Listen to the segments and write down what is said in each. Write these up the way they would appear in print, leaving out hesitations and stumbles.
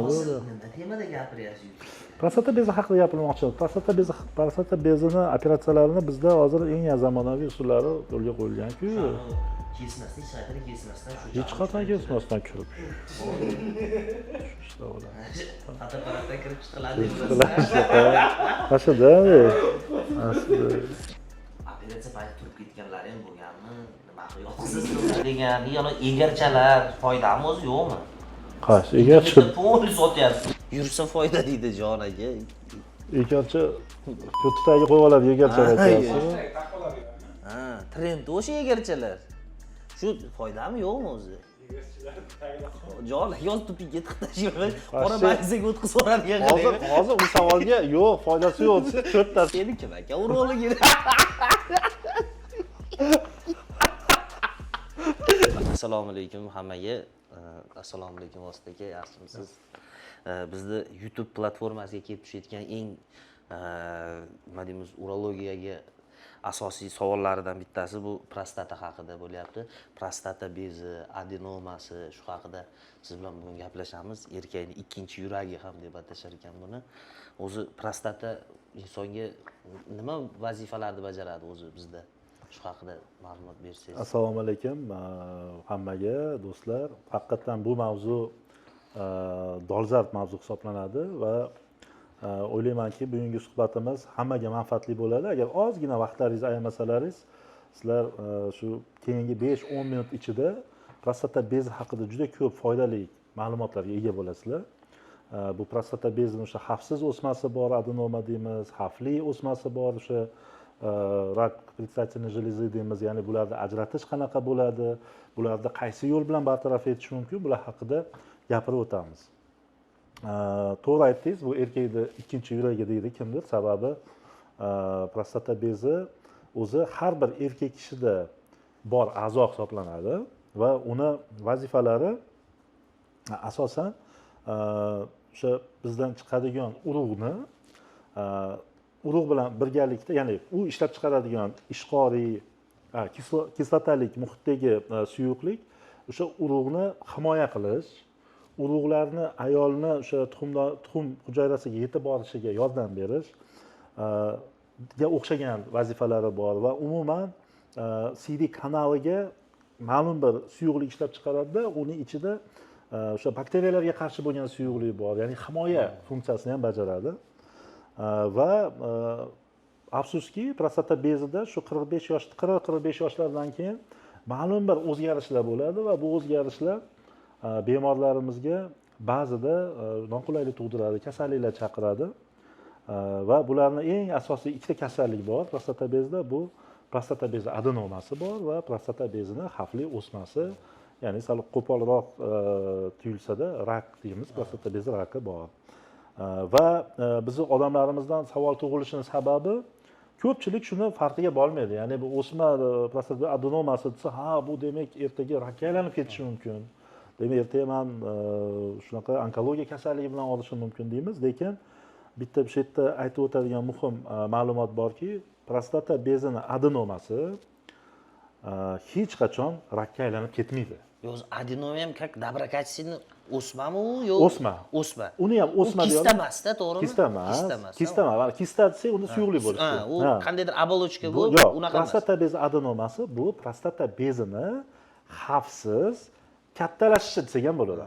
Hozir nima temada gapiryapsiz? Prostata bezi haqida gapirmoqchi. Prostata bezini operatsiyalarini bizda hozir eng zamonaviy usullari yo'lga qo'yilgan-ku. Kesmasdan, hech qayerdan kesmasdan shu. Hech qachon kesmasdan kirib. Shu bo'ladi. Fotoapparatdan kirib chiqiladi. Mana shuda. Aslida. Operatsiya payti turib ketganlari ham bo'lganmi? Nima qilib yotqizsiz degan, yana egarchalar foydami o'zi yo'qmi? Qaysi egarchi? Pul sotyapsiz. Yursa foyda deydi jon aka. Egarchi ko'ti tagiga qo'yib oladi egarchalar aytyapsiz. Ha, trend o'sha egarchalar. Shu foydami yo'qmi o'zi? Jon aka hozir tupikka tiqib tashlayman. Qora mayzaga o'tkazib yuboradigan. Hozir bu savolga yo'q, foydasi yo'q desa to'rttasi. Seni kim aka urologi? Assalomu alaykum hammaga. Assalomu alaykum Vosit aka, yaxshimisiz? Bizni YouTube platformasiga kelib tushayotgan eng nima deymiz, urologiyaga asosiy savollaridan bittasi bu prostata haqida bo'lyapti. Prostata bezi, adenomasi, shu haqida siz bilan bugun gaplashamiz. Erkakning ikkinchi yuragi ham deb atashar ekan buni. O'zi prostata insonga nima vazifalarni bajaradi o'zi bizda? Shu haqida ma'lumot bersangiz. Assalomu alaykum hammaga do'stlar. Haqiqatan bu mavzu dolzarb mavzu hisoblanadi va o'ylaymanki, bugungi suhbatimiz hammaga manfaatli bo'ladi. Agar ozgina vaqtlaringizni ayamasalaringiz, sizlar shu keyingi 5-10 minut ichida prostata bezi haqida juda ko'p foydali ma'lumotlarga ega bo'lasizlar. Bu prostata bezini o'sha xavfsiz o'smasi bor, adenoma deymiz, xavfli o'smasi bor, o'sha rak предстательной железы deymiz, ya'ni bularni ajratish qanaqa bo'ladi, bularni qaysi yo'l bilan bartaraf etish mumkin, bular haqida gapirib o'tamiz. To'g'ri aytdingiz, bu erkakni ikkinchi yuragi deydi kimdir, sababi prostata bezi o'zi har bir erkak kishida bor a'zo hisoblanadi va uni vazifalari asosan o'sha bizdan chiqadigan urug'ni urug' bilan birgalikda, ya'ni u ishlab chiqaradigan ishqoriy kislotalik muhitdagi suyuqlik o'sha urug'ni himoya qilish, urug'larni ayolni o'sha tuxum hujayrasiga yetib borishiga yordam berish ga o'xshagan vazifalari bor va umuman siydik kanaliga ma'lum bir suyuqlik ishlab chiqaradida, uning ichida o'sha bakteriyalarga qarshi bo'lgan suyuqlik bor, ya'ni himoya funksiyasini ham bajaradi. Va afsuski prostata bezida shu 45 yosh, 40-45 yoshlardan keyin ma'lum bir o'zgarishlar bo'ladi va bu o'zgarishlar bemorlarimizga ba'zida noqulaylik tug'diradi, kasalliklar chaqiradi. Va bularni eng asosiy ikkita kasallik bor prostata bezida, bu prostata bezi adenomasi bor va prostata bezini xavfli o'smasi, ya'ni sal qo'polroq tuyulsa-da rak deymiz, prostata bezi raki bor. Va bizni odamlarimizdan savol tug'ilishining sababi ko'pchilik shuni farqiga bormaydi. Ya'ni bu o'sma prostata adenomasi desa, ha bu demak ertaga rakka aylanib ketishi mumkin. Demak ertaga men shunaqa onkologiya kasalligi bilan olishim mumkin deymiz, lekin bitta shu yerda aytib o'tadigan muhim ma'lumot borki, prostata bezini adenomasi hech qachon rakka aylanib ketmaydi. Yo'q, adenoma ham как доброкачественный o'smami u yo'q? O'sma. O'sma. Uni ham o'sma deydi. Kista emas-da, to'g'rimi? Kista emas. Kista emas. Kista desak, unda suyuqlik bo'lishi kerak. Ha, u qandaydir оболочка bo'lib, unaqa emas. Prostata bezi adenomasi bu prostata bezini xavfsiz kattalashishi desak ham bo'ladi.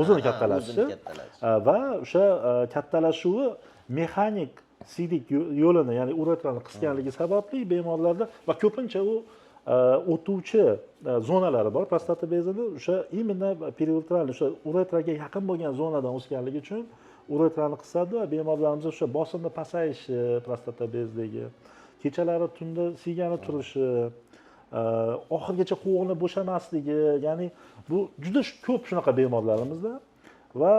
O'zini kattalashishi va o'sha kattalashuvi mexanik siydik yo'lini, ya'ni uretrani qisganligi sababli bemorlarda va ko'pincha u o'tuvchi zonalari bor prostata bezini, o'sha именно periuretral, o'sha uretraga yaqin bo'lgan zonadan o'sganligi uchun uretrani qisadi va bemorlarimizda o'sha bosimni pasayishi, prostata bezdagi kechalari tunda siygani turishi, oxirigacha qovug'ini bo'shamasligi, ya'ni bu juda ko'p shunaqa bemorlarimizda va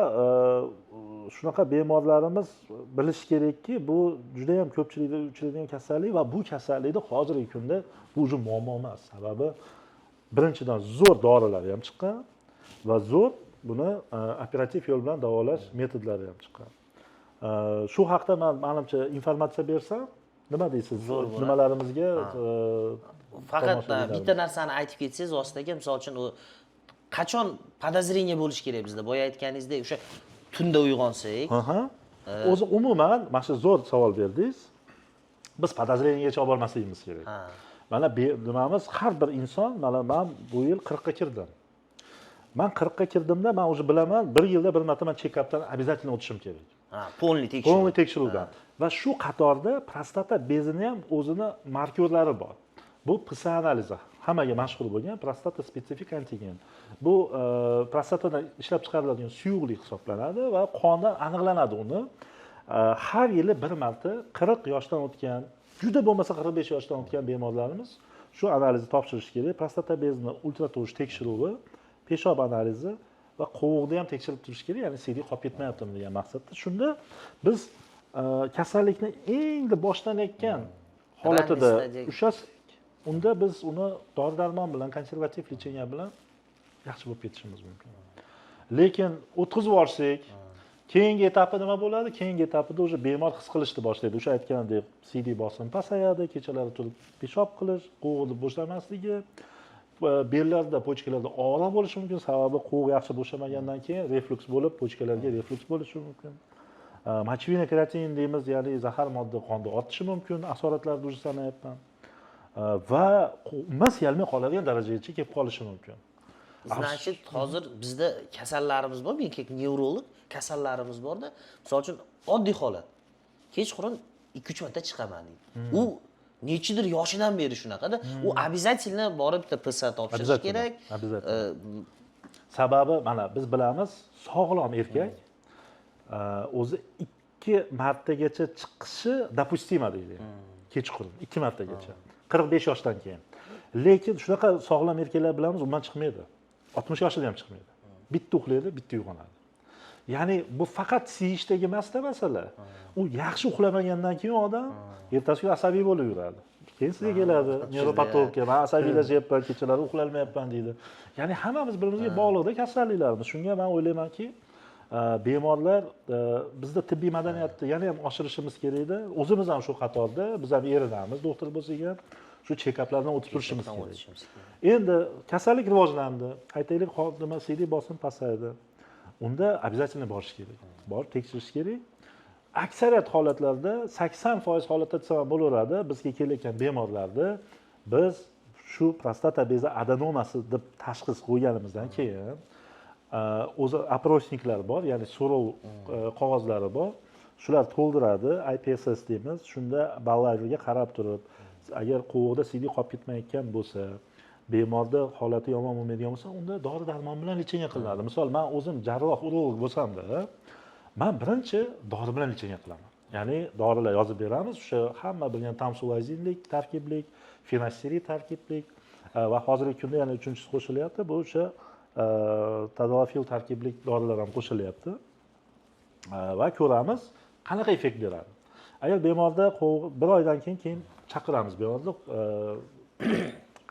shunaqa bemorlarimiz bilish kerakki, bu juda ham ko'pchilikda uchraydigan kasallik va bu kasallikni hozirgi kunda bu уже muammo emas. Sababi birinchidan zo'r dorilar ham chiqqan va zo'r buni operativ yo'l bilan davolash metodlari ham chiqqan. Shu haqda men manimcha informatsiya bersam, nima deysiz? Zo'r bo'ladi. Nimalarimizga Faqat bitta narsani aytib ketsangiz, Vosit aka, misol uchun u Qachon подозрение bo'lishi kerak bizda? Boya aytganingizdek, o'sha tunda uyg'onsak. O'zi umuman mana shu zo'r savol berdingiz. Biz подозрение gacha olib bormasligimiz kerak. Mana nimamiz, har bir inson, mana man bu yil 40 ga kirdim. Man 40 ga kirdimda, man уже bilaman, bir yilda bir marta man chekapdan обязательно o'tishim kerak. Ha, полный tekshiruv. Полный tekshiruvdan. Va shu qatorda prostata bezini ham o'zini markerlari bor. Bu ПСА analizi, hammaga mashhur bo'lgan prostata spesifik antigen. Bu prostatadan ishlab chiqariladigan suyuqlik hisoblanadi va qondan aniqlanadi uni. Har yili bir marta 40 yoshdan o'tgan, juda bo'lmasa 45 yoshdan o'tgan bemorlarimiz shu analizni topshirishi kerak. Prostata bezini ultratovush tekshiruvi, peshob analizi va qovuqni ham tekshirib turish kerak, ya'ni siydik qolib ketmayaptimi degan maqsadda. Shunda biz kasallikni endi boshlanayotgan holatida Ранний стадия. ushlasak, unda biz uni dori darmon bilan, konservativ лечение bilan yaxshi bo'lib ketishimiz mumkin. Lekin o'tkazib yuborsak, keyingi etapi nima bo'ladi? Keyingi etapida уже bemor his qilishni boshlaydi. O'sha aytgandek, siydik bosim pasayadi, kechalari turib peshob qilish, qovug'ini bo'shamasligi, bellarda, почка larda og'riq bo'lishi mumkin. Sababi qovuq yaxshi bo'shamagandan keyin refluks bo'lib, почка larga refluks bo'lishi mumkin. Мочевина, kreatinin deymiz, ya'ni zahar modda qonda ortishi mumkin, asoratlarni уже sanayapman. Va umuman siyalmay qoladigan darajagacha kelib qolishi mumkin. Значит, hozir bizda kasallarimiz bor, men как nevrolog kasallarimiz borda, misol uchun, oddiy holat. Kechqurun 2-3 marta chiqaman deydi. U nechidir yoshidan beri shunaqada. U обязательно borib bitta ПСА topshirish Обязательно, kerak. Обязательно. Sababi mana biz bilamiz, sog'lom erkak o'zi ikki martagacha chiqishi допустимо deydi. Kechqurun ikki martagacha. 45 yoshdan keyin. Lekin shunaqa sog'lom erkaklar bilamiz, umuman chiqmaydi. 60 yoshida ham chiqmaydi. Bitta uxlaydi, bitta uyg'onadi. Ya'ni bu faqat siyishdagi emasda masala. U yaxshi uxlamagandan keyin odam ertasi kuni asabiy bo'lib yuradi. Keyin sizga keladi, nevropatologga, man asabiylashyapman, kechalari uxlolmayapman deydi. Ya'ni hammamiz bir-birimizga bog'liqda kasalliklarimiz. Shunga man o'ylaymanki, bemorlar bizda tibbiy madaniyatni yana ham oshirishimiz kerakda. O'zimiz ham shu qatorda, biz ham erinamiz, doktor bo'lsak ham shu chekaplardan o'tib turishimiz Chekapdan kerak. O'tishimiz kerak. Endi kasallik rivojlandi. Aytaylik, nima, siydik bosim pasaydi. Unda обязательно borish kerak. Borib tekshirish kerak. Aksariyat holatlarda, 80% holatda desam ham bo'laveradi, bizga kelayotgan bemorlarni biz shu prostata bezi adenomasi deb tashxis qo'yganimizdan keyin o'zi опросник lar bor, ya'ni so'rov qog'ozlari bor. Shular to'ldiradi, IPSS deymiz. Shunda ballarga qarab turib, agar qovuqda siydik qolib ketmayotgan bo'lsa, bemorda holati yomon bo'lmaydigan bo'lsa, unda dori darmon bilan лечение qilinadi. Misol, man o'zim jarroh urolog bo'lsamda, man birinchi dori bilan лечение qilaman. Ya'ni dorilar yozib beramiz, o'sha hamma bilgan tamsulozinlik tarkiblik, finasterid tarkiblik va hozirgi kunda yana uchinchisi qo'shilyapti. Bu o'sha tadalafil tarkiblik dorilar ham qo'shilyapti. Va ko'ramiz, qanaqa effekt beradi. Agar bemorda bir oydan keyin chaqiramiz bemorni,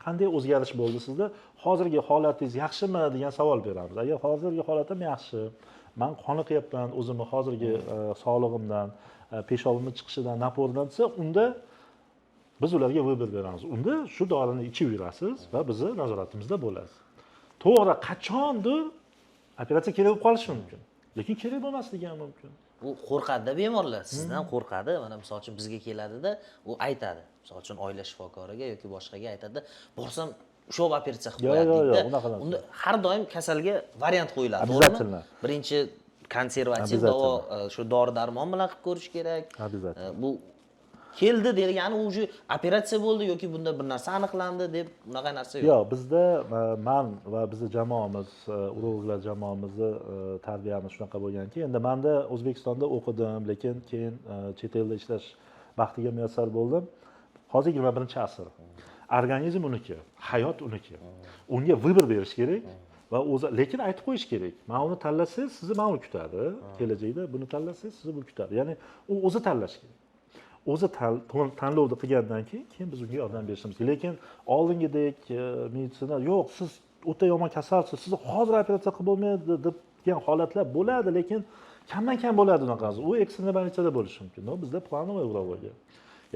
qanday o'zgarish bo'ldi sizda, hozirgi holatingiz yaxshimi degan savol beramiz. Agar hozirgi holatim yaxshi, man qoniqyapman o'zimni hozirgi sog'lig'imdan, peshobimni chiqishidan, напор dan desa, unda biz ularga выбор beramiz. Unda shu dorini ichib yurasiz va bizni nazoratimizda bo'lasiz. To'g'ri, qachondir operatsiya kerak bo'lib qolishi mumkin, lekin kerak bo'lmasligi ham mumkin. U qo'rqadida, bemorlar sizdan qo'rqadi. Mana, misol uchun, bizga keladida, u aytadi, misol uchun, oila shifokoriga yoki boshqaga aytadi, borsam ushlab operatsiya qilib Yo'q, qo'yadi yo'q, yo'q, deydida. Unaqa narsa. Unda har doim kasalga variant qo'yiladi, to'g'rimi? Обязательно. Birinchi konservativ Обязательно. davo, shu dori darmon bilan qilib ko'rish kerak. Обязательно. Bu keldi degani уже operatsiya bo'ldi yoki bunda bir narsa aniqlandi deb unaqa narsa yo'q. Yo'q, bizda man va bizni jamoamiz, urologlar jamoamizni tarbiyamiz shunaqa bo'lganki, endi manda O'zbekistonda o'qidim, lekin keyin chet elda ishlash baxtiga muyassar bo'ldim. Hozir 21-asr. Organizm uniki, hayot uniki. Unga выбор berish kerak va o'zi, lekin aytib qo'yish kerak. Mana uni tanlasangiz, sizni mana u kutadi. Kelajakda buni tanlasangiz, sizni bu kutadi. Ya'ni u o'zi tanlashi kerak. O'zi tanlovni qilgandan keyin biz unga yordam berishimiz kerak. Lekin oldingidek meditsina yo'q, siz o'ta yomon kasalsiz, sizni hozir operatsiya qilib bo'lmaydi deb degan holatlar bo'ladi, lekin kamdan kam bo'ladi unaqasi. U экстренный больница da bo'lishi mumkin. Но bizda плановая urologiya.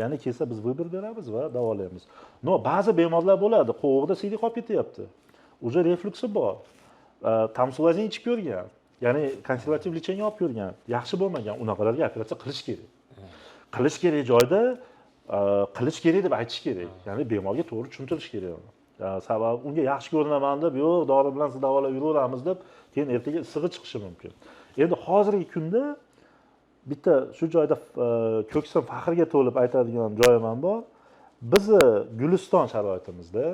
Ya'ni kelsa, biz выбор beramiz va davolaymiz. Но ba'zi bemorlar bo'ladi, qovuqda siydik qolib ketyapti. Уже refluksi bor. Tamsulozin ichib ko'rgan, ya'ni konservativ лечение olib ko'rgan, yaxshi bo'lmagan, unaqalarga operatsiya qilish kerak. Qilish kerak joyda qilish kerak deb aytish kerak, ya'ni bemorga to'g'ri tushuntirish kerak uni. Sababi unga yaxshi ko'rinaman deb, yo'q, dori bilan sizni davolab yuraveramiz deb, keyin ertaga issig'i chiqishi mumkin. Endi hozirgi kunda bitta shu joyda ko'ksim faxrga to'lib aytadigan joyim ham bor. Bizni Guliston sharoitimizda,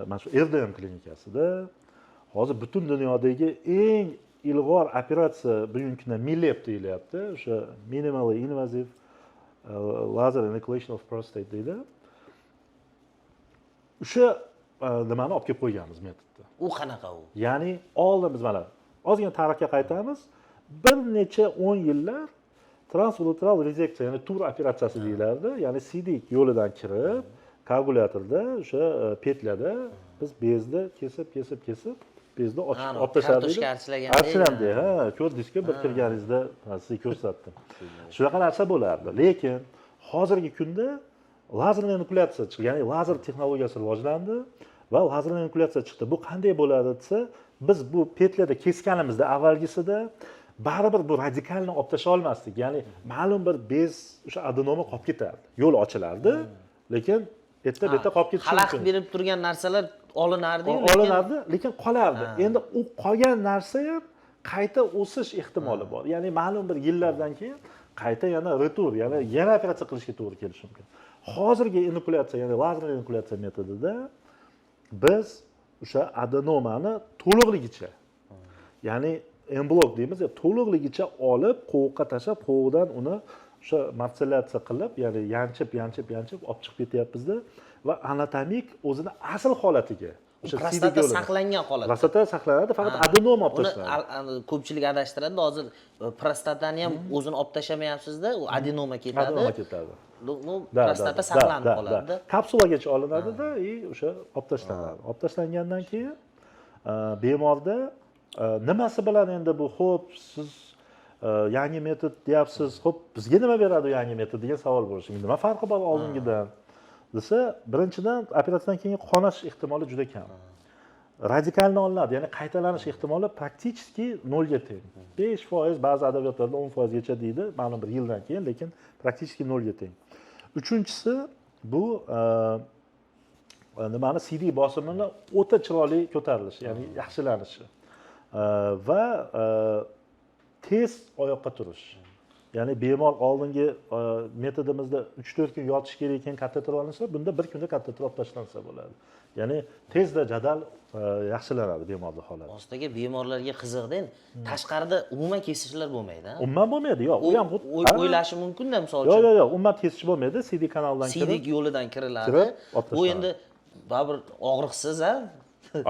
mana shu RDM klinikasida hozir butun dunyodagi eng ilg'or operatsiya bugungi kunda MILEP deyilyapti, o'sha minimally invasive laser enucleation of prostate deydi. O'sha nimani olib kelib qo'yganmiz, metodni. U qanaqa u? Ya'ni oldin biz, mana, ozgina tarixga qaytamiz, bir necha o'n yillar transuretral rezeksiya, ya'ni TUR operatsiyasi deyilardi, ya'ni siydik yo'lidan kirib, koagulyatorda o'sha петля da biz bezni kesib, kesib, kesib, bezni ochib olib tashlardik. Kartoshka archilagandek. Archilgandek, ha, ko'rdingizku, bir kirganingizda, ha, sizga ko'rsatdim. Shunaqa narsa bo'lardi. Lekin hozirgi kunda lazerli enukleatsiya chiqdi, ya'ni lazer texnologiyasi rivojlandi va lazerli enukleatsiya chiqdi. Bu qanday bo'ladi desa, biz bu петля da kesganimizda avvalgisida baribir bu radikalni olib tashlay olmasdik, ya'ni ma'lum bir bez, o'sha adenoma qolib ketardi, yo'l ochilardi, lekin erta bu yerda qolib ketishi Xalaqit mumkin. berib turgan narsalar olinardi-yu, lekin Olinardi, lekin qolardi. Endi u qolgan narsa ham qayta o'sish ehtimoli bor, ya'ni ma'lum bir yillardan keyin qayta yana retour, ya'ni yana operatsiya qilishga to'g'ri kelishi mumkin. Hozirgi enukleatsiya, ya'ni lazerli enukleatsiya metodida biz o'sha adenomani to'liqligicha, ya'ni en bloc deymiz, to'liqligicha olib, qovoqqa tashlab, qovoqdan uni o'sha morselyatsiya qilib, ya'ni yanchib, yanchib, yanchib olib chiqib ketyapmizda va anatomik o'zini asl holatiga, o'sha siydik Prostata yo'lini. saqlangan holatda. Prostata saqlanadi, faqat adenoma olib Uni tashlanadi. Ko'pchilik adashtiradi hozir, prostatani ham o'zini olib tashlamayapsizda, u adenoma ketadi. Adenoma ketadi. Ну, prostata saqlanib qoladida. Kapsulagacha olinadida и o'sha olib tashlanadi. Olib tashlangandan keyin bemorda nimasi bilan endi bu, ho'p, siz yangi metod deyapsiz, ho'p, bizga nima beradi u yangi metod degan savol bo'lishi mumkin. Nima farqi bor oldingidan desa, birinchidan, operatsiyadan keyin qonash ehtimoli juda kam. Radikalni olinadi, ya'ni qaytalanish ehtimoli практически nolga teng, 5%, ba'zi adabiyotlarda 10%gacha deydi ma'lum bir yildan keyin, lekin практически nolga teng. Uchinchisi, bu nimani, siydik bosimini o'ta chiroyli ko'tarilishi, ya'ni yaxshilanishi va tez oyoqqa turish. Ya'ni bemor oldingi metodimizda 3-4 kun yotish kerak, keyin kateter olinsa, bunda bir kunda kateter olib tashlansa bo'ladi, ya'ni tezda jadal yaxshilanadi bemorni holati. Ostaga bemorlarga qiziqda, endi tashqarida umuman kesishlar bo'lmaydi, a? Umuman bo'lmaydi, yo'q, u ham O'ylashi mumkinda, misol Yo'q. uchun. Yo'q, umuman kesish bo'lmaydi, siydik kanaldan kirib Siydik yo'lidan kiriladi. Kirib, olib Bu tashlanadi. endi baribir og'riqsiz, a?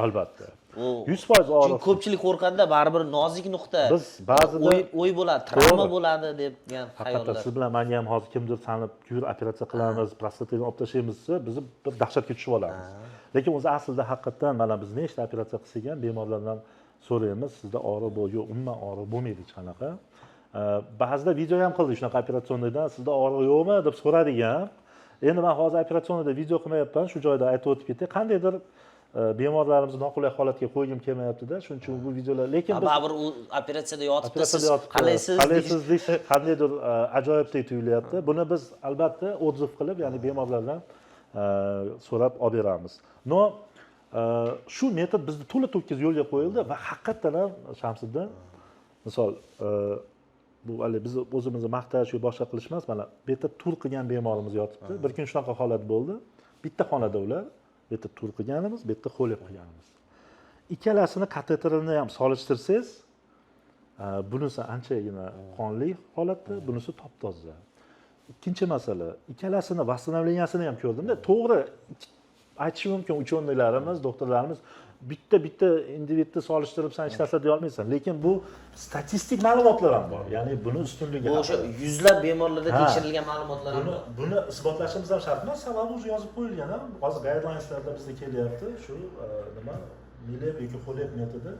Albatta, U 100% Chunki og'riq. ko'pchilik qo'rqadida, baribir nozik nuqta. Biz ba'zida- O'y bo'ladi, travma bo'ladi degan Haqiqatdan, xayollar. siz bilan manga ham hozir kimdir sanib, yur, operatsiya qilamiz, prostatani olib tashlaymiz desa, biz bir dahshatga tushib olamiz. Lekin o'zi aslida haqiqatdan, mana, biz nechta operatsiya qilsak ham, bemorlardan so'raymiz, sizda og'riq bor? Yo'q, umuman og'riq bo'lmaydi hech qanaqa. Ba'zida video ham qildik shunaqa, операционный dan sizda og'riq yo'qmi deb so'radik ham. Endi man hozir операционный da video qilmayapman, shu joyda aytib o'tib ketay, qandaydir bemorlarimizni noqulay holatga qo'ygim kelmayaptida, shuning uchun bu videolar, lekin biz Baribir u operatsiyada yotibdi, operatsiyada siz yotibdi. qalaysiz? Qalaysiz deyish qandaydir ajoyibdek tuyulyapti. Buni biz albatta отзыв qilib, ya'ni bemorlardan so'rab olib beramiz. Но shu metod bizda to'la to'kis yo'lga qo'yildi va haqiqatdan ham, Shamsiddin, misol, bu haligi bizni o'zimizni maqtash yo boshqa qilish emas, mana bu yerda TUR qilgan bemorimiz yotibdi. Bir kun shunaqa holat bo'ldi, bitta xonada ular, bu yerda TUR qilganimiz, bu yerda HoLEP qilganimiz, ikkalasini kateterini ham solishtirsangiz, bunisi anchagina qonli holatda, bunisi top toza. Ikkinchi masala, ikkalasini восстановления sini ham ko'rdimda. To'g'ri, aytishi mumkin ученый larimiz, doktorlarimiz, bitta bitta individni solishtirib san hech narsa deya olmaysan, lekin bu statistik ma'lumotlar ham bor, ya'ni buni ustunligi Bu o'sha haqida. yuzlab bemorlarda Ha. tekshirilgan ma'lumotlar ham Buni bor. buni isbotlashimiz ham shart emas, sababi уже yozib qo'yilgan ham. Hozir guidelineslarda bizda kelyapti shu nima, MILEP yoki HoLEP metodi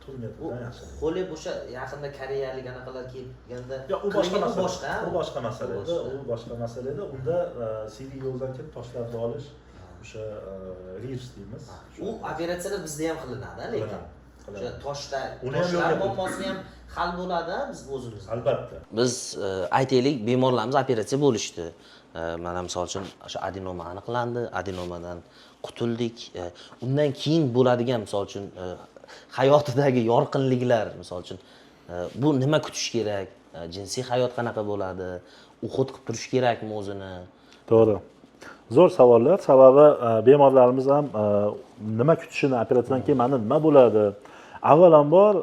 TUR U metodidan yaxshi. HoLEP o'sha yaqinda koreyalik anaqalar kelganda Yo'q, u boshqa qilingan, u masala. Boshqa. U boshqa masala edi, boshqa. u boshqa masala edi. Unda siydik yo'ldan kelib toshlarni olish. O'sha RIRS deymiz. U operatsiyalar bizda ham qilinadi, lekin o'sha toshda Uni ham toshlar yo'lga muammosi ham hal bo'ladi biz o'zimizda. Albatta. Biz aytaylik, bemorlarimiz operatsiya bo'lishdi. Mana misol uchun o'sha adenoma aniqlandi, adenomadan qutuldik. Undan keyin bo'ladigan misol uchun hayotidagi yorqinliklar, misol uchun bu nima kutish kerak? Jinsiy hayot qanaqa bo'ladi? Уход qilib turish kerakmi o'zini? To'g'ri. Zo'r savollar. Sababi bemorlarimiz ham nima kutishini, operatsiyadan keyin mana nima bo'ladi? Avvalambor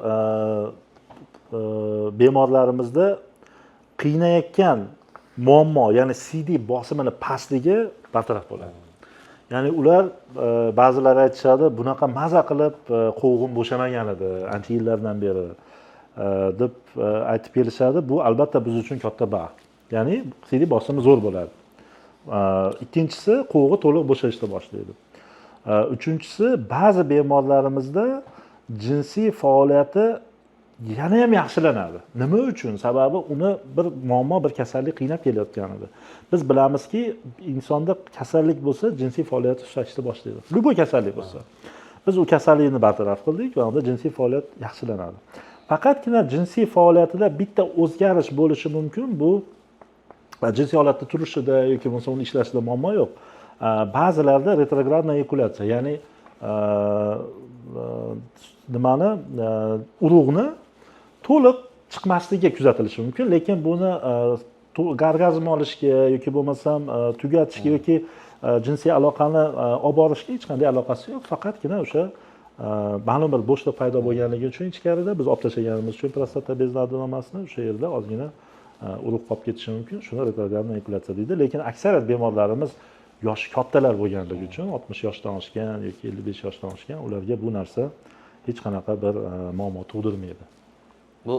bemorlarimizda qiynayotgan muammo, ya'ni siydik bosimini pastligi bartaraf bo'ladi. Ya'ni ular ba'zilari aytishadi, bunaqa maza qilib qovug'im bo'shamagan edi ancha yillardan beri deb aytib kelishadi. Bu albatta biz uchun katta baxt. Ya'ni siydik bosimi zo'r bo'ladi. Ikkinchisi, qovug'i to'liq bo'shashni boshlaydi. Uchinchisi, ba'zi bemorlarimizda jinsiy faoliyati yana ham yaxshilanadi. Nima uchun? Sababi uni bir muammo, bir kasallik qiynab kelayotgan edi. Biz bilamizki, insonda kasallik bo'lsa, jinsiy faoliyati susayishni boshlaydi. Любой kasallik bo'lsa. Biz u kasallikni bartaraf qildik va unda jinsiy faoliyat yaxshilanadi. Faqatgina jinsiy faoliyatida bitta o'zgarish bo'lishi mumkin, bu jinsiy holatda turishida yoki bo'lmasa uni ishlashida muammo yo'q. Ba'zilarda ретроградная эякуляция, ya'ni nimani urug'ni to'liq chiqmasligi kuzatilishi mumkin, lekin buni orgazm olishga yoki bo'lmasam tugatishga yoki jinsiy aloqani olib borishga hech qanday aloqasi yo'q. Faqatgina o'sha ma'lum bir bo'shliq paydo bo'lganligi uchun ichkarida biz olib tashlaganimiz uchun prostata bezini adenomasini o'sha yerda ozgina urug' qolib ketishi mumkin. Shuni ретроградная эякуляция deydi. Lekin aksariyat bemorlarimiz yoshi kattalar bo'lganligi uchun, 60 yoshdan oshgan yoki 55 yoshdan oshgan, ularga bu narsa hech qanaqa bir muammo tug'dirmaydi. Bu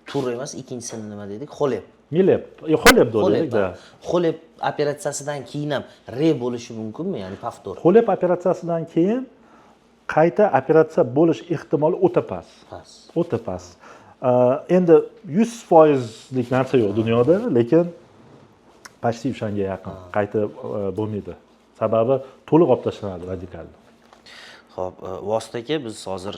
tur emas, ikkinchisini nima dedik? Xolep. Milep, Xolep Xolep. dedik. Xolep operatsiyasidan keyin ham re bo'lishi mumkinmi, ya'ni повтор? Xolep operatsiyasidan keyin qayta operatsiya bo'lish ehtimoli o'ta past. Past. O'ta past. Endi 100%lik narsa yo'q dunyoda, lekin почти o'shanga yaqin qayta bo'lmaydi. Sababi to'liq olib tashlanadi radikal. Xo'p, Vosita aka, biz hozir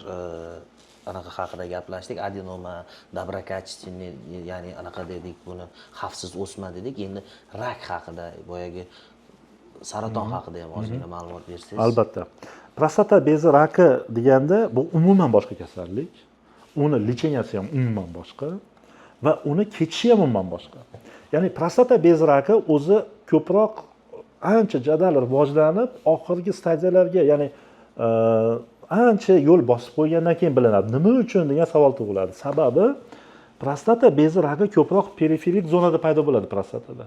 anaqa haqida gaplashdik. Adenoma, доброкачественный, ya'ni anaqa dedik, buni xavfsiz o'sma dedik. Endi rak haqida, boyagi saraton haqida ham ozgina ma'lumot bersangiz. Albatta. Prostata bezi raki deganda bu umuman boshqa kasallik. Uni лечения si ham umuman boshqa va uni kechishi ham umuman boshqa. Ya'ni prostata bezi raki o'zi ko'proq ancha jadal rivojlanib, oxirgi stadiyalarga, ya'ni ancha yo'l bosib qo'ygandan keyin bilinadi. Nima uchun degan savol tug'iladi. Sababi prostata bezi raki ko'proq periferik zonada paydo bo'ladi prostatada.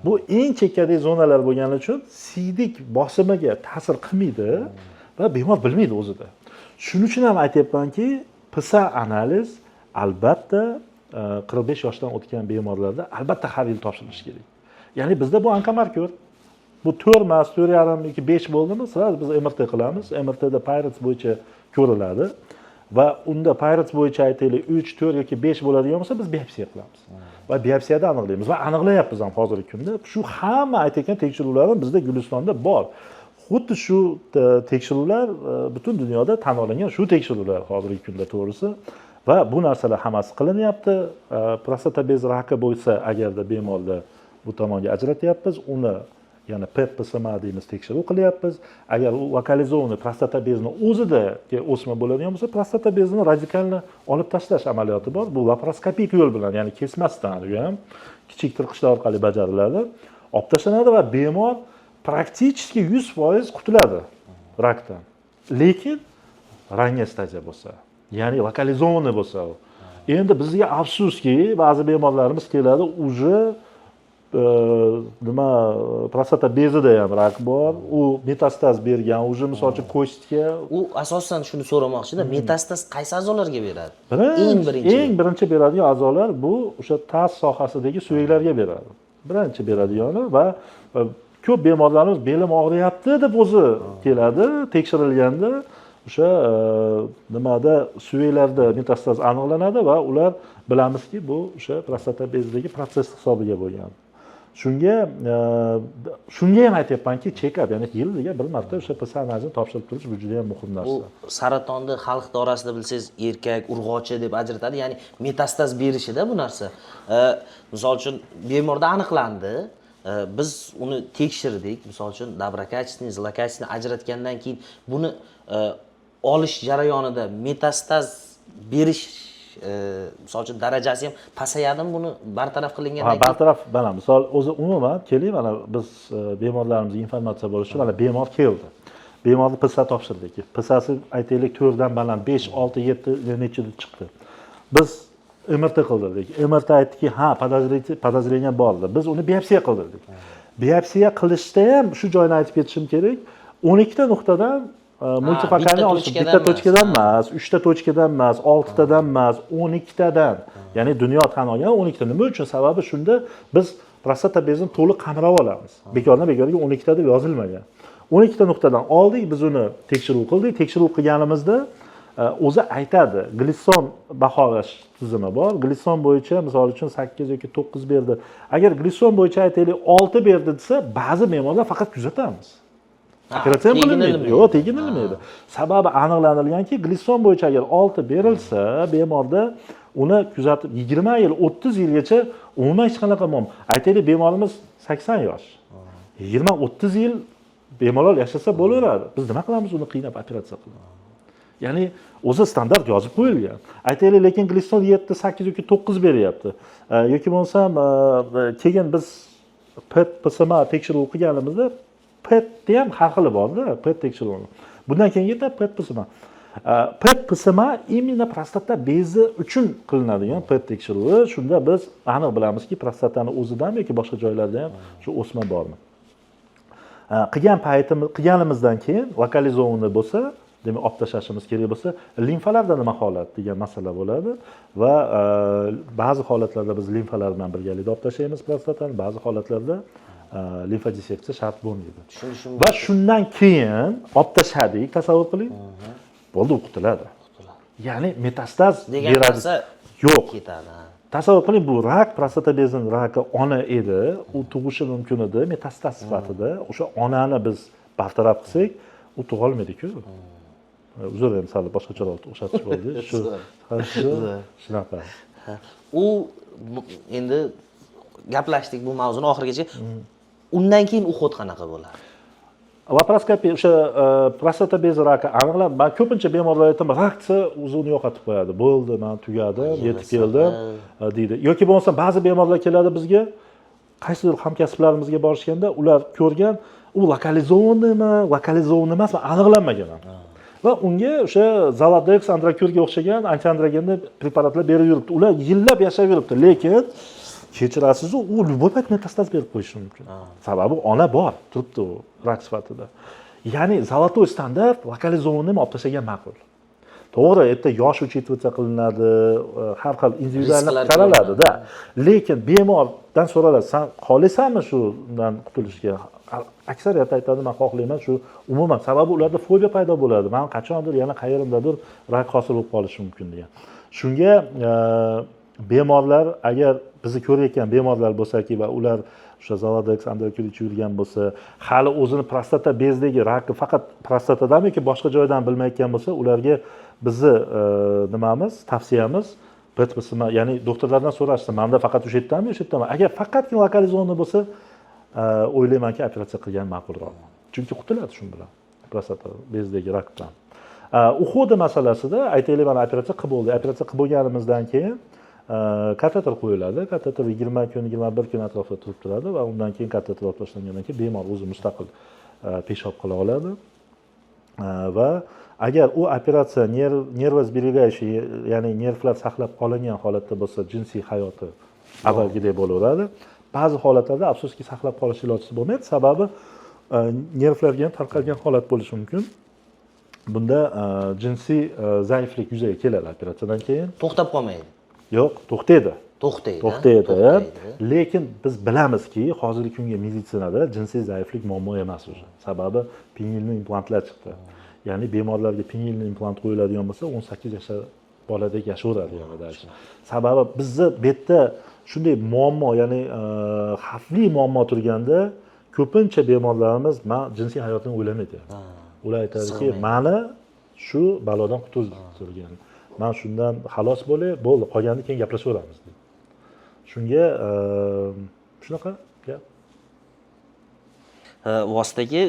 Bu eng chekkadagi zonalar bo'lgani uchun siydik bosimiga ta'sir qilmaydi va bemor bilmaydi o'zida. Shuning uchun ham aytyapmanki, PSA analiz albatta 45 yoshdan o'tgan bemorlarda albatta har yil topshirilishi kerak. Ya'ni bizda bu онкомаркер. Bu 4 emas, 4,5 yoki 5 bo'ldimi, сразу biz MRT qilamiz. MRTda PI-RADS bo'yicha ko'riladi va unda PI-RADS bo'yicha aytaylik 3, 4 yoki 5 bo'ladigan bo'lsa, biz biopsiya qilamiz. Va biopsiyada aniqlaymiz va aniqlayapmiz ham hozirgi kunda. Shu hamma aytayotgan tekshiruvlarimiz bizda Gulistonda bor. Xuddi shu tekshiruvlar butun dunyoda tan olingan shu tekshiruvlar hozirgi kunda, to'g'risi. Va bu narsalar hammasi qilinyapti. Prostata bezi raki bo'lsa, agarda bemorda bu tomonga ajratyapmiz, uni yana PET PSMA deymiz, tekshiruv qilyapmiz. Agar u локализованный prostata bezini o'zida o'sma bo'ladigan bo'lsa, prostata bezini radikalni olib tashlash amaliyoti bor. Bu laparoskopik yo'l bilan, ya'ni kesmasdan, u ham kichik tirqishlar orqali bajariladi. Olib tashlanadi va bemor практически 100% qutuladi rakdan. Lekin ранняя stadiya bo'lsa, ya'ni локализованный bo'lsa u. Endi bizga afsuski, ba'zi bemorlarimiz keladi, уже nima, prostata bezida ham rak bor, u metastaz bergan, уже misol uchun кость ga. U asosan shuni so'ramoqchida, metastaz qaysi a'zolarga beradi? Birinchi, eng birinchi. Eng birinchi beradigan a'zolar bu o'sha taz sohasidagi suyaklarga beradi. Birinchi beradigani va ko'p bemorlarimiz belim og'riyapti deb o'zi keladi, tekshirilganda o'sha nimada, suyaklarda metastaz aniqlanadi va ular bilamizki, bu o'sha prostata bezidagi protsess hisobiga bo'lgan. Shunga ham aytyapmanki, check-up, ya'ni yiliga bir marta o'sha PSA analizini topshirib turish, bu juda ham muhim Bu narsa. Saratonni xalq orasida, bilsangiz, erkak, urg'ochi deb ajratadi, ya'ni metastaz berishida bu narsa. Misol uchun, bemorda aniqlandi, biz uni tekshirdik, misol uchun, доброкачественный, злокачественный ajratgandan keyin buni olish jarayonida metastaz berish misol uchun, darajasi ham pasayadimi buni bartaraf qilingandan keyin? Bartaraf, mana misol, o'zi umuman keling, mana biz bemorlarimizga informatsiya bo'lishi uchun, mana bemor keldi, bemorni PSA topshirdik, PSAsi, aytaylik, 4dan baland, 5, 6, 7, nechida chiqdi. Biz MRT qildirdik, MRT aytdiki, ha, подозрение bor dedi. Biz uni biopsiya qildirdik. Biopsiya qilishda ham shu joyini aytib ketishim kerak, 12ta nuqtadan мультифокальный bitta olish. Точка dan Bitta emas. Точка dan emas, uchta точка dan emas, oltitadan emas, 12tadan. Ya'ni dunyo tan olgan 12ta. Nima uchun? Sababi shunda, biz prostata bezini to'liq qamrab olamiz. Bekordan bekorga 12ta deb yozilmagan. 12ta nuqtadan oldik, biz uni tekshiruv qildik. Tekshiruv qilganimizda o'zi aytadi, Glisson baholash tizimi bor. Glisson bo'yicha, misol uchun, 8 yoki 9 berdi. Agar Glisson bo'yicha, aytaylik, 6 berdi desa, ba'zi bemorlar faqat kuzatamiz. Operatsiya ham Tegin qilinmaydi. ilinmaydi. Yo'q, tekin ilinmaydi. Sababi aniqlanilganki, Glisson bo'yicha agar 6 berilsa, bemorda uni kuzatib 20 yil, 30 yilgacha umuman hech qanaqa muammo. Aytaylik, bemorimiz 80 yosh. 20, 30 yil bemalol yashasa bo'laveradi. Biz nima qilamiz uni qiynab, operatsiya qilib? Ya'ni o'zi standart yozib qo'yilgan. Aytaylik, lekin Glisson 7, 8 yoki 9 beryapti. Yoki bo'lmasam keyin biz PET PSMA tekshiruv qilganimizda, PETni ham har xili borda, PET tekshiruvini. Bundan keyingi etap PET PSMA. PET PSMA именно prostata bezi uchun qilinadigan PET tekshiruvi. Shunda biz aniq bilamizki, prostatani o'zidami yoki boshqa joylarda ham shu o'sma bormi. Qilgan paytimiz, qilganimizdan keyin локализованный bo'lsa, demak, olib tashlashimiz kerak bo'lsa, limfalarda nima holat degan masala bo'ladi va ba'zi holatlarda biz limfalar bilan birgalikda olib tashlaymiz prostatani, ba'zi holatlarda limfodisseksiya shart bo'lmaydi. Tushunishim Va shundan keyin olib tashladik, tasavvur qiling, bo'ldi, u qutuladi. Ya'ni metastaz degan beradi narsa yo'q. ketadi, ha. Tasavvur qiling, bu rak, prostata bezini raki ona edi, u tug'ishi mumkin edi metastaz sifatida. O'sha onani biz bartaraf qilsak, u tug'olmaydiku. Uzr, endi sal boshqacharoq o'xshatish bo'ldi shu. Shu shunaqa. Ha. U endi gaplashdik bu mavzuni oxirigacha. Undan keyin уход qanaqa bo'ladi? Laparoskopiya, o'sha prostata bezi raki aniqlab, man ko'pincha bemorlar aytaman, rak desa, o'zi uni yo'qotib qo'yadi, bo'ldi, man tugadim, yetib keldim deydi. Yoki bo'lmasa ba'zi bemorlar keladi bizga, qaysidir hamkasblarimizga borishganda ular ko'rgan, u локализованный mi, локализованный emasmi, aniqlanmagan ham va unga o'sha Zoladex, Androkurga o'xshagan antiandrogenli preparatlar berib yuribdi. Ular yillab yashab yuribdi, lekin kechirasiz, u любой payt metastaz berib qo'yishi mumkin, sababi ona bor turibdi u rak sifatida. Ya'ni золотой стандарт, локализованный olib tashlagan ma'qul. To'g'ri, erta yosh учитываться qilinadi, har xil индивидуально Risklar qaraladida, lekin bemordan so'raladi: san xohlaysanmi shundan qutulishga? Aksariyat aytadi, man xohlayman shu umuman. Sababi ularda fobiya paydo bo'ladi, man qachondir yana qayerimdadir rak hosil bo'lib qolishi mumkin degan. Shunga bemorlar, agar bizni ko'rayotgan bemorlar bo'lsaki va ular o'sha Zoladex, Androkur ichib yurgan bo'lsa, hali o'zini prostata bezidagi raki faqat prostatadami yoki boshqa joydan bilmayotgan bo'lsa, ularga bizni nimamiz, tavsiyamiz PET PSMA, ya'ni doktorlardan so'rashsin, manda faqat o'sha yerdami, o'sha yerdami. Agar faqatgina локализованный bo'lsa, o'ylaymanki, operatsiya qilgan ma'qulroq, chunki qutuladi shu bilan prostata bezidagi rakdan. Ухода masalasida, aytaylik, mana operatsiya qilib bo'ldi. Operatsiya qilib bo'lganimizdan keyin kateter qo'yiladi. Kateter 20 kun, 21 kun atrofida turib turadi va undan keyin, kateter olib tashlangandan keyin, bemor o'zi mustaqil peshob qila oladi. Va agar u operatsiya нервосберегающий, ya'ni nervlar saqlab qolingan holatda bo'lsa, jinsiy hayoti avvalgidek bo'laveradi. Ba'zi holatlarda, afsuski, saqlab qolish ilojisi bo'lmaydi, sababi nervlarga ham tarqalgan holat bo'lishi mumkin. Bunda jinsiy zaiflik yuzaga keladi operatsiyadan keyin. To'xtab qolmaydi? Yo'q, to'xtaydi. To'xtaydi, ha? To'xtaydi. To'xtaydi. Lekin biz bilamizki, hozirgi kungi meditsinada jinsiy zaiflik muammo emas уже, sababi пенильный implantlar chiqdi. Ya'ni bemorlarga пенильный implant qo'yiladigan bo'lsa, 18 yashar Boladek yashayveradi yana дальше. Sababi bizni bu yerda shunday muammo, ya'ni xavfli muammo turganda, ko'pincha bemorlarimiz man jinsiy hayotini o'ylamaydi. Ular aytadiki, Sig'maydi. Mani shu balodan qutultirgan, man shundan xalos bo'lay, bo'ldi, qolganini keyin gaplashaveramiz deydi. Shunga shunaqa gap. Vosita aka,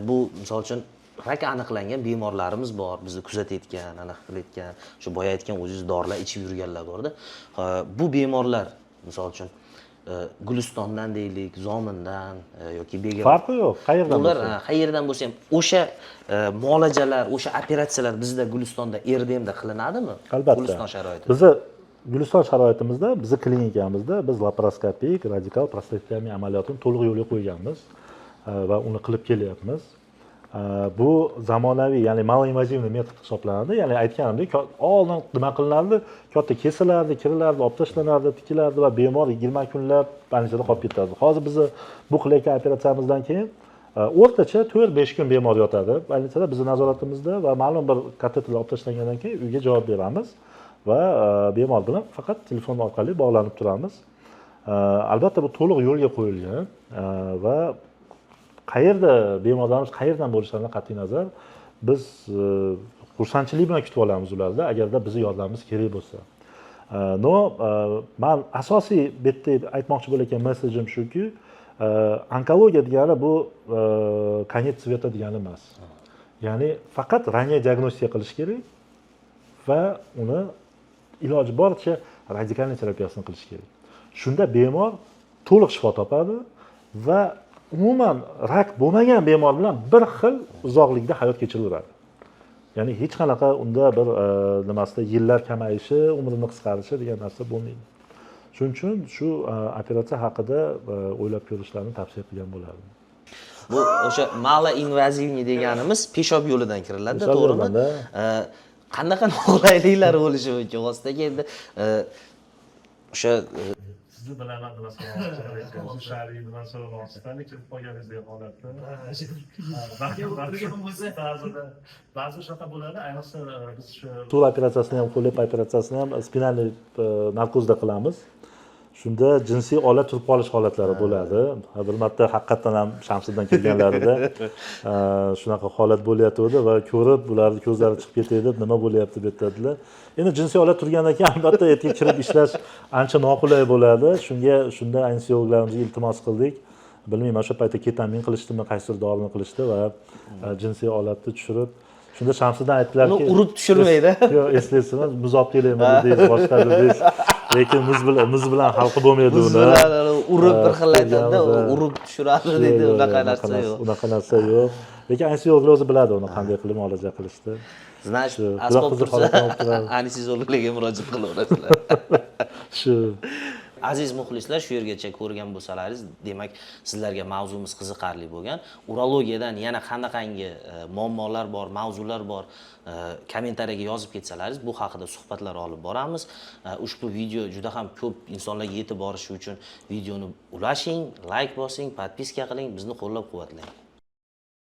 bu misol uchun rak aniqlangan bemorlarimiz bor, bizni kuzatayotgan, anaqa qilayotgan, shu boya aytgan o'zingiz dorilar ichib yurganlar borda. Bu bemorlar misol uchun Gulistondan deylik, Zomindan yoki Bega Farqi yo'q, qayerdan ular bo'lsa. Ha, qayerdan bo'lsa ham o'sha muolajalar, o'sha operatsiyalar bizda Gulistonda, RDMda qilinadimi? Albatta. Guliston sharoitida. Bizni Guliston sharoitimizda, bizni klinikamizda biz laparoskopik radikal prostatektomiya amaliyotini to'liq yo'lga qo'yganmiz va uni qilib kelyapmiz. Bu zamonaviy, ya'ni малоинвазивный metod hisoblanadi. Ya'ni aytganimdek, oldin nima qilinardi? Katta kesilardi, kirilardi, olib tashlanardi, tikilardi va bemor 20 kunlab больница da qolib ketardi. Hozir bizni bu qilayotgan operatsiyamizdan keyin o'rtacha 4-5 kun bemor yotadi больница da bizni nazoratimizda va ma'lum bir kateterlar olib tashlangandan keyin uyga javob beramiz va bemor bilan faqat telefon orqali bog'lanib turamiz. Albatta, bu to'liq yo'lga qo'yilgan va qayerda bemorlarimiz qayerdan bo'lishlaridan qat'iy nazar biz xursandchilik bilan kutib olamiz ularni, agarda bizni yordamimiz kerak bo'lsa. Но man asosiy bu yerda aytmoqchi bo'layotgan месседж im shuki, onkologiya degani bu конец света degani emas. Ya'ni faqat ранняя diagnostika qilish kerak va uni iloji boricha радикальный terapiyasini qilish kerak. Shunda bemor to'liq shifo topadi va umuman rak bo'lmagan bemor bilan bir xil uzoqlikda hayot kechiraveradi. Ya'ni hech qanaqa unda bir nimasida yillar kamayishi, umrini qisqarishi degan narsa bo'lmaydi. Shuning uchun shu operatsiya haqida o'ylab ko'rishlarini tavsiya qilgan bo'lardim. Bu o'sha малоинвазивный deganimiz peshob yo'lidan kiriladi, Peshob to'g'rimi? yo'lidan. Qanaqa noqulayliklar bo'lishi mumkin? Vosita aka, endi o'sha Sizni bilaman, nima so'ramoqchi, shariy nima so'ramoqchisizlar, kirib qolganingizdek holatda. Ba'zida, ba'zi shunaqa bo'ladi, ayniqsa biz shu tur operatsiyasini ham, HoLEP operatsiyasini ham спинальный narkozda qilamiz. Shunda jinsiy olat turib qolish holatlari bo'ladi. Ha, bir marta haqiqatdan ham Shamsiddin kelganlarida shunaqa holat bo'layotgandi va ko'rib ularni ko'zlari chiqib ketay deb, nima bo'lyapti bu yerda dedilar. Endi jinsiy olat turgandan keyin albatta ertaga kirib ishlash ancha noqulay bo'ladi. Shunga shunda anesteziologlarimizga iltimos qildik. Bilmayman, o'sha paytda ketamin qilishdimi, qaysidir dorini qilishdi va jinsiy olatni tushirib, shunda Shamsiddin aytdilarki, Uni urib tushirmaydi. Yo'q, eslaysizmi, muz olib kelaymi dedingiz, boshqa dedingiz, lekin muz bilan hal qilib bo'lmaydi Muz uni. bilan urib bir xil aytadida, kelganmiz, urib tushiradi deydi, Yo'q, unaqa narsa yo'q. Unaqa narsa yo'q, lekin anesteziologlar o'zi biladi uni qanday qilib muolaja qilishni. Значит, Shu, asbob juda qiziq tursa, holat bo'lib turadi. anesteziologlarga murojaat qilaverasizlar. Shu. Aziz muxlislar, shu yergacha ko'rgan bo'lsalaringiz, demak, sizlarga mavzumiz qiziqarli bo'lgan. Urologiyadan yana qanaqangi muammolar bor, mavzular bor, kommentariyaga yozib ketsalaringiz, bu haqida suhbatlar olib boramiz. Ushbu video juda ham ko'p insonlarga yetib borishi uchun videoni ulashing, layk bosing, подписка qiling, bizni qo'llab-quvvatlang.